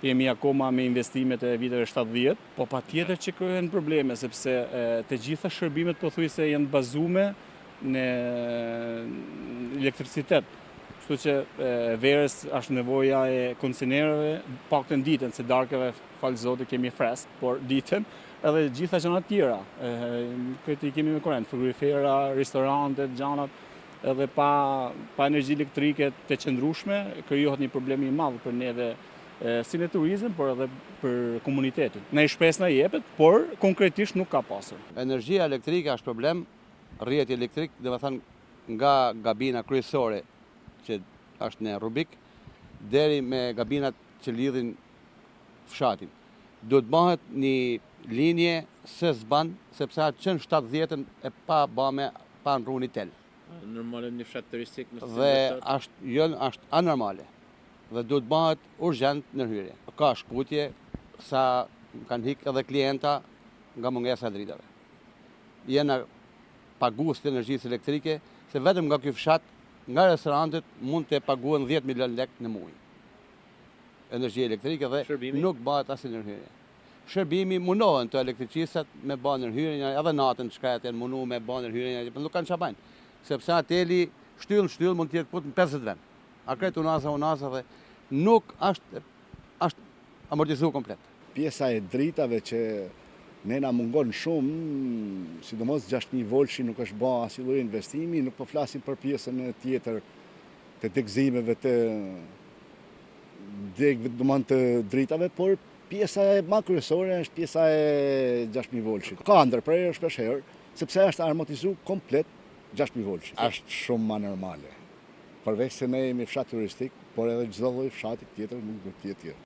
Jemi akoma me investimet e viteve 70, po patjetër që krijohen probleme, sepse të gjitha shërbimet pothuajse janë bazume në elektricitet. Kështu që verës është nevoja e kondicionerëve, paktën ditën, se darkeve falë Zotit kemi fresk, por ditën edhe gjitha gjanat tjera. Këtë i kemi me korrent, frigorifera, restorantet, gjanat, edhe pa, pa energji elektrike të qëndrueshme, krijohet një problem i madh për neve si në turizëm, por edhe për komunitetin. Ne shpresë na jepet, por konkretisht nuk ka pasur. Energjia elektrike është problem, rrjeti elektrik, dhe me thënë nga gabina kryesore që është në Rubik, deri me gabinat që lidhin fshatin. Duhet bëhet një linje se s'ban, sepse atë që në 70-ën e pa bame, pa ndru një tel. Normale një fshat turistik në Dhe është, jo, është anormale. Dhe duhet bëhet urgjent ndërhyrje. Ka shkputje sa kanë hik edhe klienta nga mungesa e dritave. Jena pagues të energjisë elektrike, se vetëm nga ky fshat, nga restorantet mund të paguhen 10 milion lek në muaj. Energji elektrike dhe Shërbimi? nuk bëhet asnjë ndërhyrje. Shërbimi mundohen të elektricistat me bë ndërhyrje, edhe natën shkret janë mundu me bë ndërhyrje, por nuk kanë çfarë bëjnë. Sepse teli shtyll shtyll mund të jetë put në 50 vend. A krejt unaza unaza dhe nuk është është amortizuar komplet. Pjesa e dritave që ne na mungon shumë, sidomos 6000 volshi nuk është ba asnjë lloj investimi, nuk po flasim për pjesën e tjetër të degëzimeve të degëve, domethënë të dritave, por pjesa e ma kryesore është pjesa e 6000 volshit. Ka ndërprerje shpesh herë, sepse është amortizu komplet 6000 volshi. Është shumë ma normale. Përveç se ne jemi fshat turistik, por edhe çdo lloj fshati tjetër nuk do të jetë tjetër.